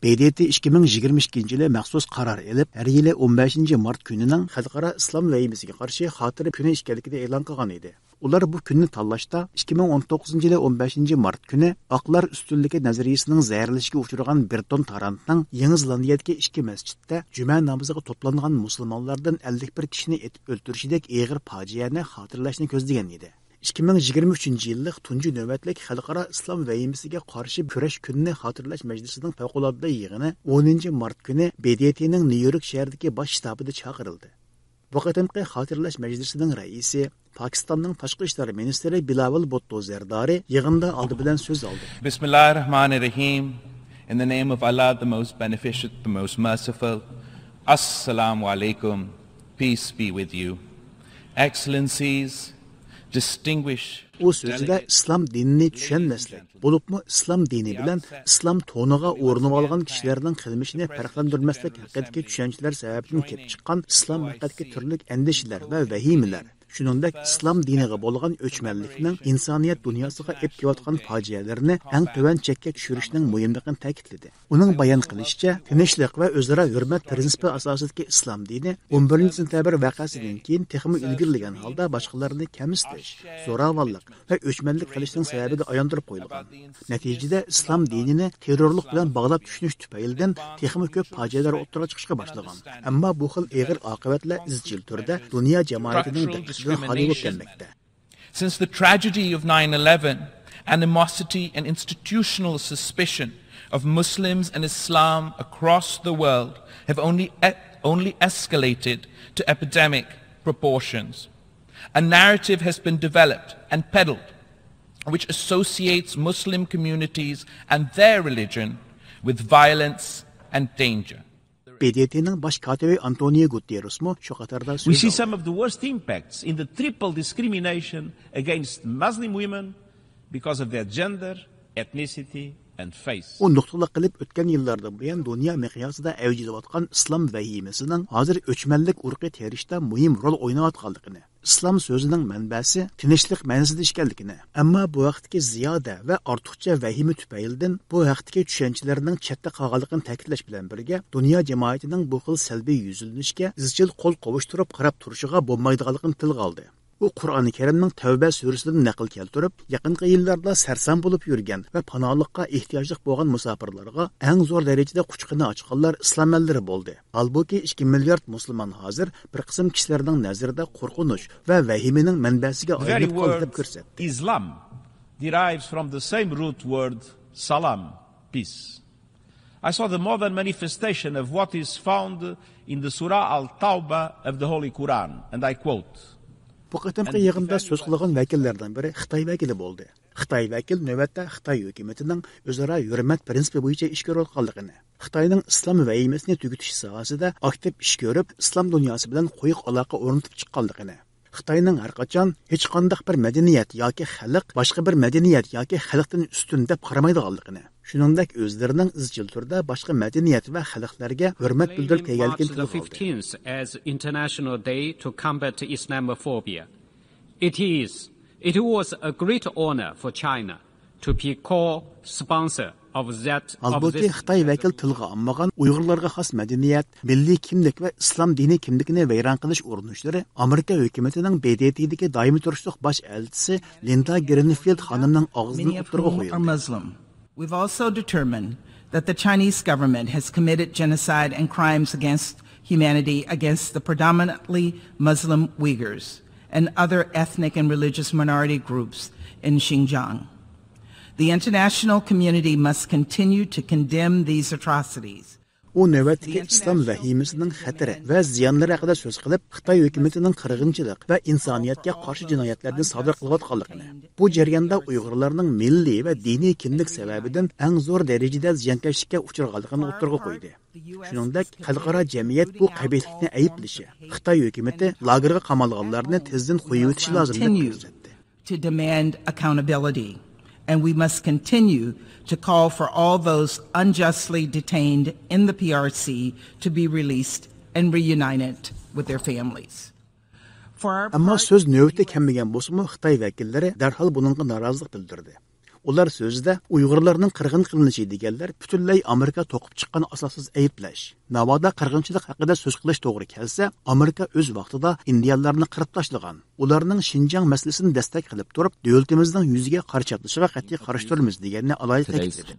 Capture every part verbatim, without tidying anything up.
ب د ت ئىككى مىڭ يىگىرمە ئىككىنچى يىلى مەخسۇس قارار ئېلىپ، ھەر يىلى ئون بەشىنچى مارت كۈنىنىڭ خەلقئارا ئىسلام ۋەھىمىسىگە قارشى خاتىرە كۈنى ئىكەنلىكىنى ئېلان قىلغان ئىدى. ئۇلار بۇ كۈننى تاللاشتا ئىككى مىڭ ئون توققۇزىنچى يىلى ئون بەشىنچى مارت كۈنى ئاقلار ئۈستۈنلۈكى نەزەرىيىسىنىڭ زەھەرلىشىگە ئۇچرىغان بىر تون تارانتنىڭ يېڭى زېلاندىيەدىكى ئىككى مەسچىتتە جۈمە نامىزىغا توپلانغان مۇسۇلمانلاردىن ئەللىك بىر كىشىنى ئېتىپ ئۆلتۈرۈشىدەك ئېغىر پاجىئەنى خاتىرىلەشنى كۆزلىگەن ئىدى. ئىككى مىڭ يىگىرمە ئۈچىنچى يىللىق تۇنجى نۆۋەتلىك خەلقئارا ئىسلام ۋەھىمىسىگە قارشى كۈرەش كۈنىنى خاتىرىلەش مەجلىسىنىڭ پەۋقۇلئاددە يىغىنى ئونىنچى مارت كۈنى ب د ت نىڭ نيۇ يورك شەھىرىدىكى باش شتابىدا چاقىرىلدى. بۇ قېتىمقى خاتىرىلەش مەجلىسىنىڭ رەئىسى، پاكىستاننىڭ تاشقى ئىشلار مىنىستىرى بىلاۋەل بۇتتو زەردارى يىغىندا ئالدى بىلەن سۆز ئالدى. بسم الله الرحمن الرحيم. In the name of Allah, the most beneficent, the most merciful. Assalamu alaikum. Peace be with you. Excellencies, distinguished ئۇ سۆزىدە ئىسلام دىنىنى چۈشەنمەسلىك، بولۇپمۇ ئىسلام دىنى بىلەن ئىسلام تونىغا ئورىنىۋالغان كىشىلەرنىڭ قىلمىشىنى پەرقلەندۈرمەسلىك ھەققىدىكى چۈشەنچىلەر سەۋەبىدىن كېلىپ چىققان ئىسلام ھەققىدىكى تۈرلۈك ئەندىشىلەر ۋە ۋەھىمىلەر، شۇنىڭدەك ئىسلام دىنىغا بولغان ئۆچمەنلىكنىڭ ئىنسانىيەت دۇنياسىغا ئېلىپ كېلىۋاتقان پاجىئەلىرىنى ئەڭ تۆۋەن چەككە چۈشۈرۈشنىڭ مۇھىملىقىنى تەكىتلىدى. ئۇنىڭ بايان قىلىشىچە، تىنچلىق ۋە ئۆزئارا ھۆرمەت پىرىنسىپى ئاساسىدىكى ئىسلام دىنى ئون بىرىنچى سېنتەبىر ۋەقەسىدىن كېيىن تېخىمۇ ئىلگىرىلىگەن ھالدا باشقىلارنى كەمسىتىش، زوراۋانلىق ۋە ئۆچمەنلىك قىلىشنىڭ سەۋەبىگە ئايلاندۇرۇپ قويۇلغان. نەتىجىدە، ئىسلام دىنىنى تېررورلۇق بىلەن باغلاپ چۈشىنىش تۈپەيلىدىن تېخىمۇ كۆپ پاجىئەلەر ئوتتۇرىغا چىقىشقا باشلىغان. ئەمما بۇ خىل ئېغىر ئاقىۋەتلەر ئىزچىل تۈردە دۇنيا جامائىتىنىڭ دىققىتىدىن خالىي بولۇپ كەلمەكتە. Since the tragedy of nine eleven, animosity and institutional suspicion of Muslims and Islam across the world have only, only escalated to epidemic proportions. A narrative has been developed and peddled which associates Muslim communities and their religion with violence and danger. ب د ت نىڭ باش كاتىپى ئانتونىيو گۇتېررېسمۇ شۇ قاتاردا We سۆز see ئالدى. Some of the worst impacts in the triple discrimination against Muslim women because of their gender, ethnicity, and faith. ئۇ نۇقتىلىق قىلىپ، ئۆتكەن يىللاردىن بۇيان دۇنيا مىقياسىدا ئەۋج ئېلىۋاتقان ئىسلام ۋەھىمىسىنىڭ ھازىر ئۆچمەنلىك ئۇرۇقى تېرىشتا مۇھىم رول ئويناۋاتقانلىقىنى، ئىسلام سۆزىنىڭ مەنبەسى تىنچلىق مەنىسىدە ئىكەنلىكىنى، ئەمما بۇ ھەقتىكى زىيادە ۋە ئارتۇقچە ۋەھىمە تۈپەيلىدىن بۇ ھەقتىكى چۈشەنچىلەرنىڭ چەتتە قالغانلىقىنى تەكىتلەش بىلەن بىرگە، دۇنيا جامائىتىنىڭ بۇ خىل سەلبىي يۈزلىنىشكە ئىزچىل قول قوۋۇشتۇرۇپ قاراپ تۇرۇشىغا بولمايدىغانلىقىنى تىلغا ئالدى. ئۇ قۇرئانى كەرىمنىڭ تەۋبە سۈرىسىدىن نەقىل كەلتۈرۈپ، يېقىنقى يىللاردا سەرسان بولۇپ يۈرگەن ۋە پاناھلىققا ئېھتىياجلىق بولغان مۇساپىرلارغا ئەڭ زور دەرىجىدە قۇچىقىنى ئاچقانلار ئىسلام ئەللىرى بولدى. ھالبۇكى، ئىككى مىليارد مۇسۇلمان ھازىر بىر قىسىم كىشىلەرنىڭ نەزىرىدە قورقۇنچ ۋە ۋەھىمىنىڭ مەنبەسىگە ئايلىنىپ قالدى دەپ كۆرسەتتى. Islam derives from the same root word salam, peace. I saw the modern manifestation of what is found in the Surah Al-Tawbah of the Holy Quran, and I quote. بۇ قېتىمقى يىغىندا سۆز قىلغان ۋەكىللەردىن بىرى خىتاي ۋەكىلى بولدى. خىتاي ۋەكىل نۆۋەتتە خىتاي ھۆكۈمىتىنىڭ ئۆزئارا ھۆرمەت پىرىنسىپى بويىچە ئىش كۆرۈۋاتقانلىقىنى، خىتاينىڭ ئىسلام ۋەھىمىسىنى تۈگىتىش ساھەسىدە ئاكتىپ ئىش كۆرۈپ، ئىسلام دۇنياسى بىلەن قويۇق ئالاقە ئورنىتىپ چىققانلىقىنى، خىتاينىڭ ھەرقاچان ھېچقانداق بىر مەدەنىيەت ياكى خەلق باشقا بىر مەدەنىيەت ياكى خەلقتىن ئۈستۈن دەپ قارىمايدىغانلىقىنى، شۇنىڭدەك ئۆزلىرىنىڭ ئىزچىل تۈردە باشقا مەدەنىيەت ۋە خەلقلەرگە ھۆرمەت بىلدۈرۈپ كەلگەنلىكىنى تىلغا ئالدى. As International Day to Combat Islamophobia. It is, it was a great honor for China to be co-sponsor of that, of ھالبۇكى، this خىتاي ۋەكىل تىلغا ئالمىغان ئۇيغۇرلارغا خاس مەدەنىيەت، مىللىي كىملىك ۋە ئىسلام دىنىي كىملىكىنى ۋەيران قىلىش ئۇرۇنۇشلىرى ئامېرىكا ھۆكۈمىتىنىڭ ب د ت دىكى دائىمىي تۇرۇشلۇق باش ئەلچىسى لىندا گرىنفىلد خانىمنىڭ ئاغزىدىن ئوتتۇرىغا قويۇلدى. Many of whom are Muslim. We've also determined that the Chinese government has committed genocide and crimes against humanity against the predominantly Muslim Uyghurs and other ethnic and religious minority groups in Xinjiang. The international community must continue to condemn these atrocities. ئۇ نۆۋەتتىكى ئىسلام ۋەھىمىسىنىڭ خەتىرى ۋە زىيانلىرى ھەققىدە سۆز قىلىپ، خىتاي ھۆكۈمىتىنىڭ قىرغىنچىلىق ۋە ئىنسانىيەتكە قارشى جىنايەتلەرنى سادىر قىلىۋاتقانلىقىنى، بۇ جەرياندا ئۇيغۇرلارنىڭ مىللىي ۋە دىنىي كىملىك سەۋەبىدىن ئەڭ زور دەرىجىدە زىيانكەشلىككە ئۇچرىغانلىقىنى ئوتتۇرىغا قويدى. شۇنىڭدەك، خەلقئارا جەمئىيەت بۇ قەبىھلىكنى ئەيىبلىشى، خىتاي ھۆكۈمىتى لاگېرغا قامالغانلارنى تېزدىن قويۇۋېتىشى لازىم دەپ كۆرسەتتى. To demand accountability, and we must continue to call for all those unjustly detained in the P R C to be released and reunited with their families. For our ئەمما part, سۆز نۆۋىتى كەلمىگەن بولسىمۇ، خىتاي ۋەكىللىرى دەرھال بۇنىڭغا نارازىلىق بىلدۈردى. ئۇلار سۆزىدە ئۇيغۇرلارنىڭ قىرغىن قىلىنىشى دېگەنلەر پۈتۈنلەي ئامېرىكا توقۇپ چىققان ئاساسسىز ئەيىبلەش. ناۋادا قىرغىنچىلىق ھەققىدە سۆز قىلىش توغرا كەلسە، ئامېرىكا ئۆز ۋاقتىدا ئىندىيانلارنى قىرىپ تاشلىغان، ئۇلارنىڭ شىنجاڭ مەسىلىسىنى دەستەك قىلىپ تۇرۇپ، دۆلىتىمىزنىڭ يۈزىگە قارا چاپلىشىغا قەتئىي قارشى تۇرىمىز دېگەننى ئالاھىدە تەكىتلىدى.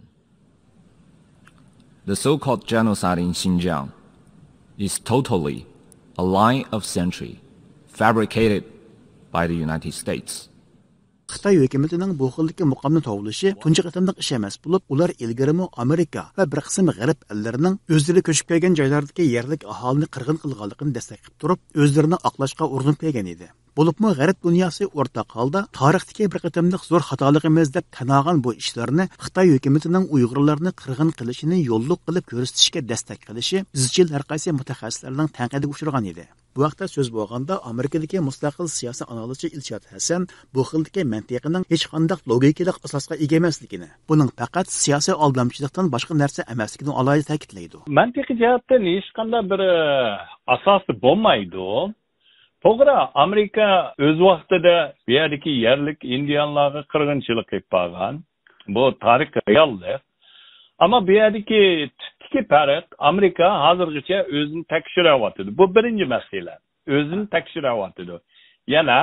The so-called genocide in Xinjiang is totally a lie of century fabricated by the United States. خىتاي ھۆكۈمىتىنىڭ بۇ خىلدىكى مۇقامنى توۋلىشى تۇنجى قېتىملىق ئىش ئەمەس بولۇپ، ئۇلار ئىلگىرىمۇ ئامېرىكا ۋە بىر قىسىم غەرب ئەللىرىنىڭ ئۆزلىرى كۆچۈپ كەلگەن جايلاردىكى يەرلىك ئاھالىنى قىرغىن قىلغانلىقىنى دەستەك قىلىپ تۇرۇپ، ئۆزلىرىنى ئاقلاشقا ئۇرۇنۇپ كەلگەن ئىدى. بولۇپمۇ غەرب دۇنياسى ئورتاق ھالدا تارىختىكى بىر قېتىملىق زور خاتالىقىمىز دەپ تەن ئالغان بۇ ئىشلارنى خىتاي ھۆكۈمىتىنىڭ ئۇيغۇرلارنى قىرغىن قىلىشىنى يوللۇق قىلىپ كۆرسىتىشكە دەستەك قىلىشى ئىزچىل ھەرقايسى مۇتەخەسسىسلەرنىڭ تەنقىدىگە ئۇچرىغان ئىدى. بۇ ھەقتە سۆز بولغاندا، ئامېرىكىدىكى مۇستەقىل سىياسىي ئانالىزچى ئىلشات ھەسەن بۇ خىلدىكى مەنتىقىنىڭ ھېچقانداق لوگىكىلىق ئاساسقا ئىگە ئەمەسلىكىنى، بۇنىڭ پەقەت سىياسىي ئالدامچىلىقتىن باشقا نەرسە ئەمەسلىكىنى ئالاھىدە تەكىتلەيدۇ. مەنتىقىي جەھەتتىن ھېچقانداق بىر، ئە، ئاساسى بولمايدۇ. توغرا، ئامېرىكا ئۆز ۋاقتىدا بۇ يەردىكى يەرلىك ئىندىيانلارغا قىرغىنچىلىق قىلىپ بارغان. بۇ تارىخ رېئاللىق. ئەمما بۇ يەردىكى تۈپتىكى پەرق، ئامېرىكا ھازىرغىچە ئۆزىنى تەكشۈرۈۋاتىدۇ. بۇ بىرىنچى مەسىلە. ئۆزىنى تەكشۈرۈۋاتىدۇ. يەنە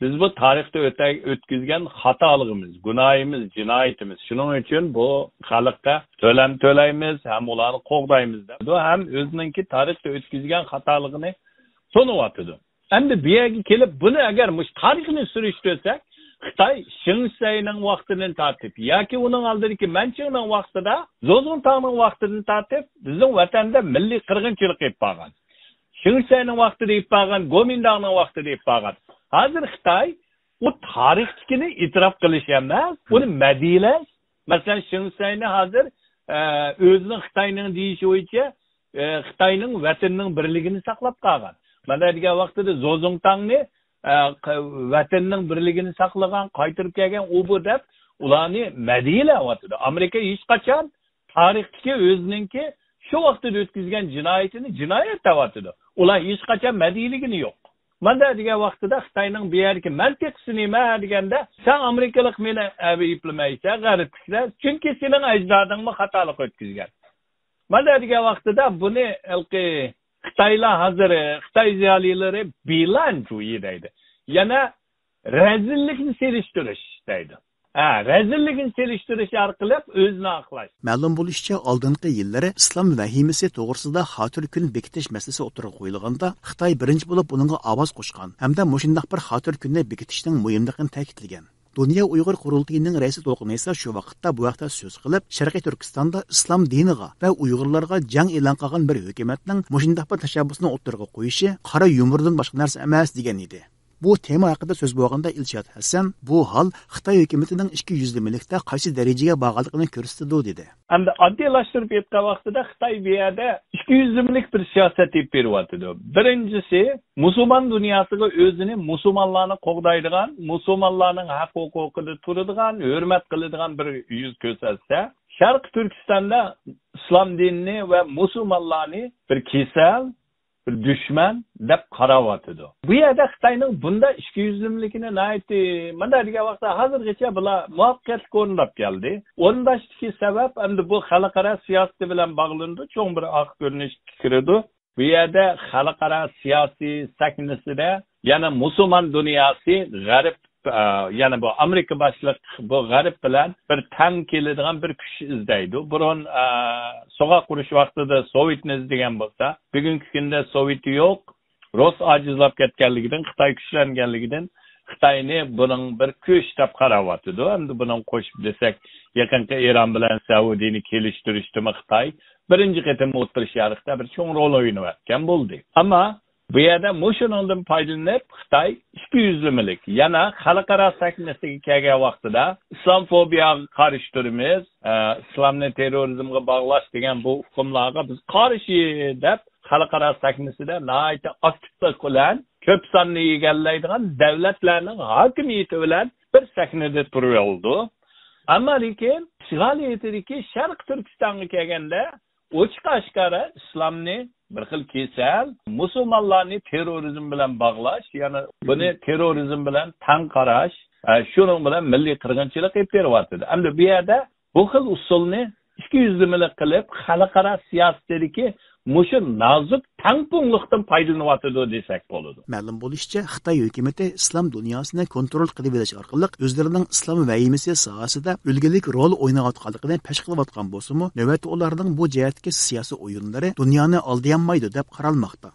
بىز بۇ تارىختا ئۆتە-، ئۆتكۈزگەن خاتالىقىمىز، گۇناھىمىز، جىنايىتىمىز. شۇنىڭ ئۈچۈن بۇ خەلققە تۆلەم تۆلەيمىز ھەم ئۇلارنى قوغدايمىز دەيدۇ. ھەم ئۆزىنىڭكى تارىختا ئۆتكۈزگەن خاتالىقىنى تونۇۋاتىدۇ. ئەمدى بۇ يەرگە كېلىپ، بۇنى ئەگەر مۇشۇ تارىخنى سۈرۈشتۈرسەك، خىتاي شېڭ شىسەينىڭ ۋاقتىدىن تارتىپ ياكى ئۇنىڭ ئالدىدىكى مەنچىڭنىڭ ۋاقتىدا، زوزۇڭتاڭنىڭ ۋاقتىدىن تارتىپ بىزنىڭ ۋەتەندە مىللىي قىرغىنچىلىق ئېلىپ بارغان. شېڭ شىسەينىڭ ۋاقتىدا ئېلىپ بارغان، گومىنداڭنىڭ ۋاقتىدا ئېلىپ بارغان. ھازىر خىتاي ئۇ تارىختىكىنى ئېتىراپ قىلىش ئەمەس، ئۇنى مەدھىيەلەش. مەسىلەن، شېڭ شىسەينى ھازىر، ئە، ئۆزىنىڭ خىتاينىڭ دېيىشى بويىچە ئە، خىتاينىڭ ۋەتىنىنىڭ بىرلىكىنى ساقلاپ قالغان. مانا دېگەن ۋاقتىدا زوزۇڭتاڭنى، ئە، ق-، ۋەتەننىڭ بىرلىكىنى ساقلىغان، قايتۇرۇپ كەلگەن ئۇ بۇ دەپ ئۇلارنى مەدھىيەلەۋاتىدۇ. ئامېرىكا ھېچقاچان تارىختىكى ئۆزىنىڭكى شۇ ۋاقتىدا ئۆتكۈزگەن جىنايىتىنى جىنايەت دەۋاتىدۇ. ئۇلار ھېچقاچان مەدھىيەلىگىنى يوق. مانا دېگەن ۋاقتىدا خىتاينىڭ بۇ يەردىكى مەنتىقىسى نېمە دېگەندە، سەن ئامېرىكىلىق مېنى ئەيىبلىمەيسەن، غەربلىكلەر، چۈنكى سېنىڭ ئەجدادىڭمۇ خاتالىق ئۆتكۈزگەن. مانا دېگەن ۋاقتىدا بۇنى ھېلىقى خىتايلار ھازىر، خىتاي زىيالىيلىرى بىلەن جۇيى دەيدۇ. يەنە رەزىللىكنى سېلىشتۇرۇش دەيدۇ. ھە، رەزىللىكنى سېلىشتۇرۇش ئارقىلىق ئۆزىنى ئاقلاش. مەلۇم بولۇشىچە، ئالدىنقى يىللىرى ئىسلام ۋەھىمىسى توغرىسىدا خاتىرە كۈن بېكىتىش مەسىلىسى ئوتتۇرىغا قويۇلغاندا، خىتاي بىرىنچى بولۇپ ئۇنىڭغا ئاۋاز قوشقان ھەمدە مۇشۇنداق بىر خاتىرە كۈننى بېكىتىشنىڭ مۇھىملىقىنى تەكىتلىگەن. دۇنيا ئۇيغۇر قۇرۇلتىيىنىڭ رەئىسى تولقۇن ئەيسا شۇ ۋاقىتتا بۇ ھەقتە سۆز قىلىپ، شەرقىي تۈركىستاندا ئىسلام دىنىغا ۋە ئۇيغۇرلارغا جەڭ ئېلان قىلغان بىر ھۆكۈمەتنىڭ مۇشۇنداق بىر تەشەببۇسنى ئوتتۇرىغا قويۇشى قارا يۇمۇردىن باشقا نەرسە ئەمەس، دېگەن ئىدى. بۇ تېما ھەققىدە سۆز بولغاندا ئىلشات ھەسەن، بۇ ھال خىتاي ھۆكۈمىتىنىڭ ئىككى يۈزلىمىلىكتە قايسى دەرىجىگە بارغانلىقىنى كۆرسىتىدۇ، دېدى. ئەمدى ئاددىيلاشتۇرۇپ ئېيتقان ۋاقتىدا خىتاي بۇ يەردە ئىككى يۈزلىمىلىك بىر سىياسەت ئېلىپ بېرىۋاتىدۇ. بىرىنچىسى، مۇسۇلمان دۇنياسىغا ئۆزىنى مۇسۇلمانلارنى قوغدايدىغان، مۇسۇلمانلارنىڭ ھەق ھوقۇقىدا تۇرىدىغان، ھۆرمەت قىلىدىغان بىر يۈز كۆرسەتسە، شەرقىي تۈركىستاندا ئىسلام دىنىنى ۋە مۇسۇلمانلارنى بىر كېسەل، بىر دۈشمەن دەپ قاراۋاتىدۇ. بۇ يەردە خىتاينىڭ بۇنداق ئىككى يۈزلۈملۈكىنى ناھايىتى، مۇنداق دېگەن ۋاقىتتا ھازىرغىچە بۇلار مۇۋەپپەقىيەتلىك ئورۇنداپ كەلدى. ئورۇنداشتىكى سەۋەب ئەمدى بۇ خەلقئارا سىياسىتى بىلەن باغلىنىدۇ. چوڭ بىر ئارقا كۆرۈنۈشكە كىرىدۇ. بۇ يەردە خەلقئارا سىياسىي سەھنىسىدە يەنە مۇسۇلمان دۇنياسى غەرب، ئە، يەنە بۇ ئامېرىكا باشلىق بۇ غەرب بىلەن بىر تەڭ كېلىدىغان بىر كۈچ ئىزدەيدۇ. بۇرۇن، ئە، سوغۇق ئۇرۇش ۋاقتىدا سوۋېتنى ئىزدىگەن بولسا، بۈگۈنكى كۈندە سوۋېتى يوق. رۇس ئاجىزلاپ كەتكەنلىكىدىن، خىتاي كۈچلەنگەنلىكىدىن خىتاينى بۇنىڭ بىر كۈچ دەپ قاراۋاتىدۇ. ئەمدى بۇنىڭ قوشۇپ دېسەك، يېقىنقى ئىران بىلەن سەئۇدىنى كېلىشتۈرۈشتىمۇ خىتاي بىرىنچى قېتىم ئوتتۇرا شەرقتە بىر چوڭ رول ئوينىۋەتكەن بولدى. ئەمما بۇ يەردە مۇشۇنىڭدىن پايدىلىنىپ، خىتاي ئىككى يۈزلىمىلىك، يەنە خەلقئارا سەھنىسىگە كەلگەن ۋاقتىدا ئىسلامفوبىيەگە قارشى تۇرىمىز، ئە، ئىسلامنى تېررورىزمغا باغلاش دېگەن بۇ ئۇقۇملارغا بىز قارشى دەپ، خەلقئارا سەھنىسىدە ناھايىتى ئاكتىپلىق بىلەن، كۆپ ساننى ئىگىلەيدىغان دۆلەتلەرنىڭ ھاكىمىيىتى بىلەن بىر سەھنىدە تۇرۇۋالىدۇ. ئەمما لېكىن ئىشغالىيىتىدىكى شەرقىي تۈركىستانغا كەلگەندە، ئوچۇق ئاشكارا ئىسلامنى بىر خىل كېسەل، مۇسۇلمانلارنى تېررورىزم بىلەن باغلاش، يەنى بۇنى تېررورىزم بىلەن تەڭ قاراش، ئە، شۇنىڭ بىلەن مىللىي قىرغىنچىلىق ئېلىپ بېرىۋاتىدۇ. ئەمدى بۇ يەردە بۇ خىل ئۇسۇلنى ئىككى يۈزلىمىلىك قىلىپ، خەلقئارا سىياسىتىدىكى مۇشۇ نازۇك تەڭپۇڭلۇقتىن پايدىلىنىۋاتىدۇ دېسەك بولىدۇ. مەلۇم بولۇشىچە، خىتاي ھۆكۈمىتى ئىسلام دۇنياسىنى كونترول قىلىۋېلىش ئارقىلىق ئۆزلىرىنىڭ ئىسلام ۋەھىمىسى ساھەسىدە ئۈلگىلىك رول ئويناۋاتقانلىقىنى پەش قىلىۋاتقان بولسىمۇ، نۆۋەتتە ئۇلارنىڭ بۇ جەھەتتىكى سىياسىي ئويۇنلىرى دۇنيانى ئالدىيالمايدۇ دەپ قارالماقتا.